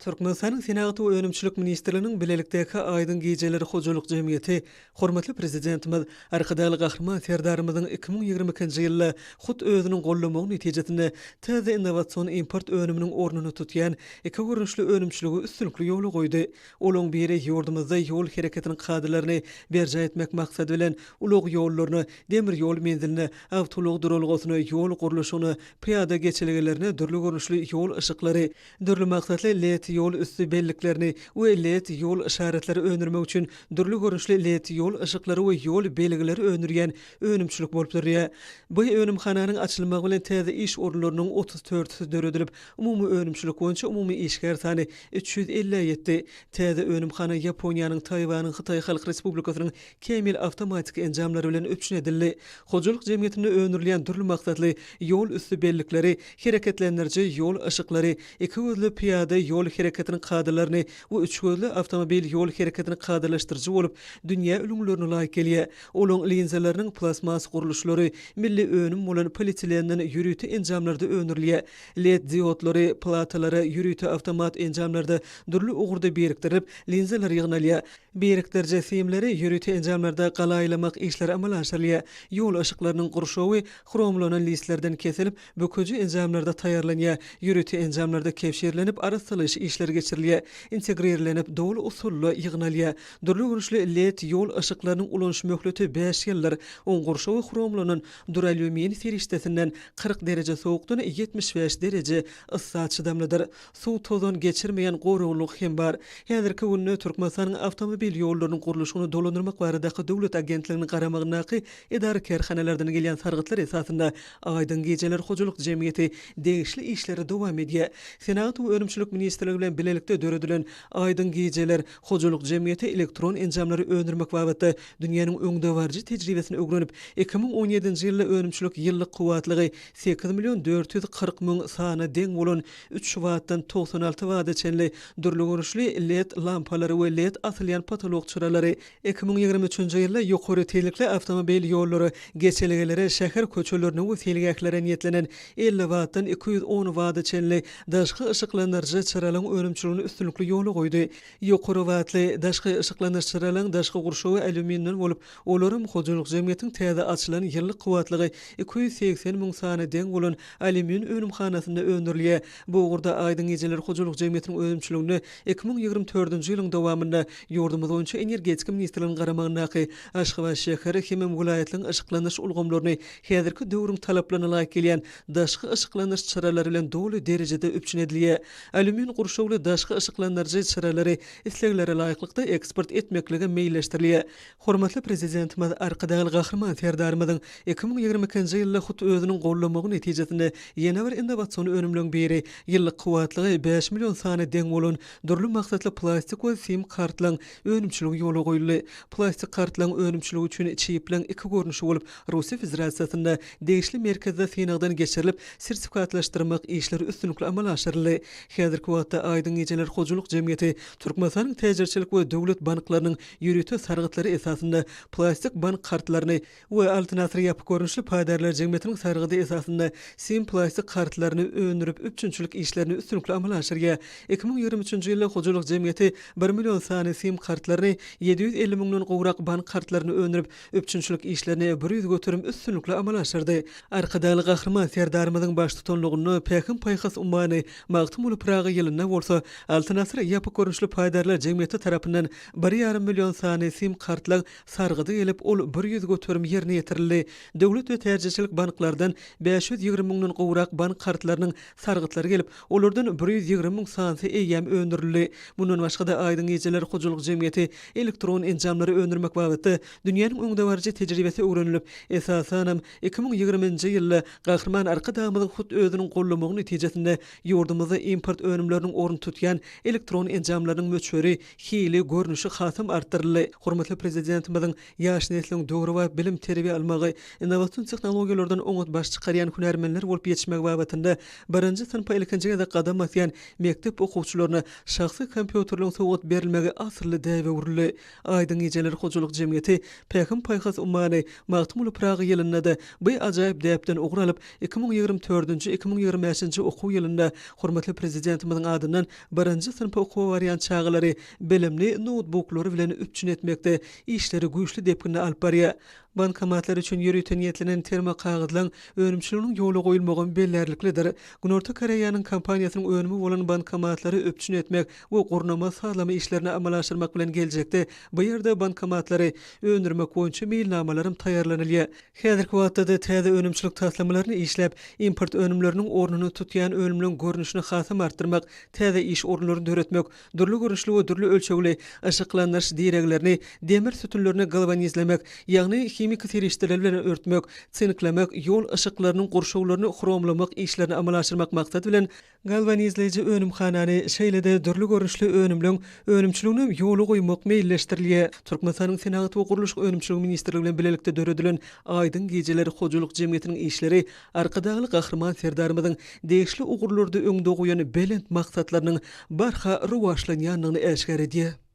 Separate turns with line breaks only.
Türkmenistanyň Senagat we önümçilik ministrliginiň bilelikdäki Aýdyň gijeler hojalyk jemgyýeti hormatly Prezidentimiz Arkadagly Gahryman Serdarymyzyň 2022-nji ýylda hut özüniň goldamagy netijesinde täze innowasion import önüminiň ornuny tutýan iki görnüşli önümçiligi üstünlikli ýola goýdy. Olaryň biri ýurdumyzda ýol hereketiniň kadalaryny berjaý etmek maksady bilen ulag ýollaryna, demir ýol menziline, awtoulag duralgasyna, ýol gurluşygyna, pyýada geçelgelerine dürli görnüşli ýol yşyklary, Dürli maksatly led ýol üsti belliklerini we led ýol yşaratleri öndürmek üçin dürli görnüşli led ýol yşyklary we ýol belgileri öndürýän önümçilik bolup durýar. Bu önümhananyň açylmagy bilen täze iş orunlarynyň 30 dördüsi döredilip, umumy önümçilik boýunça umumy işgär sany 350-ä ýetdi. Täze önümhana Ýaponiýanyň, Taýwanyň, Hytaý Halk Respublikasynyň kämil awtomatik enjamlary bilen üpjün edildi. Hojalyk jemgyýetinde öndürilýän dürli maksatly ýol üsti bellikleri, hereketlendiriji ýol yşyklary, iki gözli pyýada ýol hereketiniň kadalaryny we üç gözli awtomobil ýol hereketini kadalaşdyryjy bolup, dünýä ülňülerine laýyk gelýär. Olaryň linzalarynyň plastmas gurluşlary milli önüm bolan polietilenden ýörite enjamlarda öndürilýär. LED diodlary platalara ýörite awtomat enjamlarda dürli ugurda birikdirilip, linzalar ýygnalýar. Birikdiriji simleri ýörite enjamlarda galaýylamak işleri amala aşyrylýar. Ýol yşyklarynyň gurşawy hromlanan listlerden kesilip, büküji enjamlarda taýýarlanýar, ýörite enjamlarda kebşirlenip, arassalaýyş işleri geçirilýär, integrirlenip, doly usulda ýygnalýar. Dürli görnüşli led ýol yşyklarynyň ulanyş möhleti bäş ýyldyr. Oň gurşawy hromlanan duralýumin serişdesinden 40 dereje sowukdan 75 dereje yssa çydamlydyr. Suw tozan geçirmeýän goraglylygy hem bar. Häzirki günde Türkmenistanyň Awtomobil ýollarynyň gurluşygyny dolandyrmak baradaky döwlet agentliginiň garamagyndaky edara-kärhanalardan gelýän sargytlar esasynda Aýdyň gijeler hojalyk jemgyýeti degişli işleri dowam edýär. Senagat we önümçilik ministrligi bilen bilelikde döredilen Aýdyň gijeler hojalyk jemgyýeti elektron enjamlary öndürmek babatda dünýäniň öňdebaryjy tejribesini öwrenip, 2017-nji ýylda önümçilik ýyllyk kuwwatlygy 8 440 müň sana deň bolan üç wattdan 96 wada çenli dürli görnüşli led lampalary we led asylýan potolok çyralary, 2023-nji ýylda ýokary tizlikli awtomobil ýollary, geçelgelere, şäher köçelerine we seýilgählere niýetlenen 50 wattdan 210 wada çenli daşky yşyklandyryjy çyralaryň önümçiligini üstünlikli ýola goýdy. Ýokary wattly daşky yşyklandyryjy çyralaryň daşky gurşawy alýuminden bolup, Olaram hojalyk jemgyýetiň täze açylan ýyllyk kuwwatlygy 280 müň sana deň bolan alýumin önümhanasynda öndürilýär. Bu ugurda Aýdyň gijeler hojalyk jemgyýetiniň önümçiliginde 2024-nji ýylyň dowamynda ýurdumyz boýunça Energetika ministrliginiň garamagyndaky Aşgabat şäheri hemem welaýatlaryň yşyklandyryş ulgamlaryny häzirki döwrüň talaplaryna laýyk gelýän daşky yşyklandyryş çyralary bilen doly derejede üpjün edilýär. Alýumin gurşawly daşky yşyklandyryjy çyralary isleglere laýyklykda eksport etmeklige meýilleşdirilýär. Hormatly Prezidentimiz Arkadagly Gahryman Serdarymyzyň 2022-nji ýylda hut özüniň goldamagy netijesinde ýene bir innowasion önümleň biri, ýyllyk kuwwatlygy bäş million sana deň bolan dürli maksatly plastik we sim kartlaryň önümçiligi ýola goýuldy. Plastik kartlaryň önümçiligi üçin çipleriň iki görnüşi bolup, Russiýa Federasiýasynda degişli merkezde synagdan geçirilip, sertifikatlaşdyrmak işleri üstünlikli amala aşyryldy. Häzirki wagtda Aýdyň gijeler hojalyk jemgyýeti Türkmenistanyň täjirçilik we döwlet banklarynyň ýörite sargytlary esasynda plastik bank kartlaryny we Altyn asyr ýapyk görnüşli paýdarlar jemgyýetiniň sargydy esasynda sim plastik kartlaryny öndürip üpjünçilik işlerini üstünlikli amala aşyrýar. 2023-nji ýylda hojalyk jemgyýeti bir million sany sim kartlaryny, 750 müňden gowrak bank kartlaryny öndürip, üpjünçilik işlerini 100% üstünlikli amala aşyrdy. Arkadagly Gahryman Serdarymyzyň baştutanlygynda Pähim-paýhas ummany Magtymguly Pyragy ýylynda bolsa Altyn asyr ýapyk görnüşli paýdarlar jemgyýeti tarapyndan bir ýarym million sany sim kartlaň sargydy gelip, ol 100% ýerine ýetirildi. Döwlet we täjirçilik banklardan 520 müňden gowrak bank kartlarynyň sargytlary gelip, olardan 120 müň sanysy eýýäm öndürildi. Mundan başga-da, Aýdyň gijeler hojalyk jemgyýeti elektron enjamlary öndürmek babatda dünýäniň öňdebaryjy tejribesi öwrenilip, esasanam, 2020-nji ýylda Gahryman Arkadagymyzyň hut özüniň goldamagy netijesinde ýurdumyzda import önümleriniň ornuny tutýan elektron enjamlarynyň möçberi, hili, görnüşi hasam artdyryldy. Hormatly Prezidentimiziň ýaş nesliň döwrebap bilim-terbiýe almagy, innowasion tehnologiýalardan oňat baş çykarýan hünärmenler bolup ýetişmegi babatynda birinji synpa ilkinji gezek gadam basýan mekdep okuwçylaryna şahsy kompýuterleriň sowgat berilmegi asylly däbe öwrüldi. Aýdyň gijeler hojalyk jemgyýeti Pähim-paýhas ummany Magtymguly Pyragy ýylynda-da bu ajaýyp däpden ugur alyp, 2024-nji, 2025-nji okuw ýylynda hormatly Prezidentimiziň adyndan. azyndan birinji synpa okuwa barýan çagalary bilimli noutbuklary bilen üpjün etmekde işleri güýçli depginde alyp barýar. Bankomatlar üçin ýörite niýetlenen termokagyzlaryň önümçiliginiň ýola goýulmagam bellärliklidir. Günorta Koreýanyň kompaniýasynyň önümi bolan bankomatlary üpjün etmek we gurnama sazlama işlerini amala aşyrmak bilen geljekde bu ýerde bankomatlary öndürmek boýunça meýilnamalaram taýýarlanylýar. Häzirki wagtda-da täze önümçilik taslamalaryny işläp, import önümleriniň ornuny tutýan önümleň görnüşini hasam artdyrmak, täze iş orunlaryny döretmek, dürli görnüşli we dürli ölçegli yşyklandyryş direglerini, demir sütünlerini galwanizlemek, ýagny himiki serişdeler bilen örtmek, sinklemek, ýol yşyklarynyň gurşawlaryny hromlamak işlerini amala aşyrmak maksady bilen, Galwanizleýji önümhanany, şeýle-de dürli görnüşli önümleň önümçiligini ýola goýmak meýilleşdirilýär. Türkmenistanyň Senagat we gurluşyk önümçiligi ministrligi bilen bilelikde döredilen Aýdyň gijeler hojalyk jemgyýetiniň işleri Arkadagly Gahryman Serdarymyzyň degişli ugurlarda öňde goýan belent maksatlarynyň barha rowaçlanýandygyny äşgär edýär.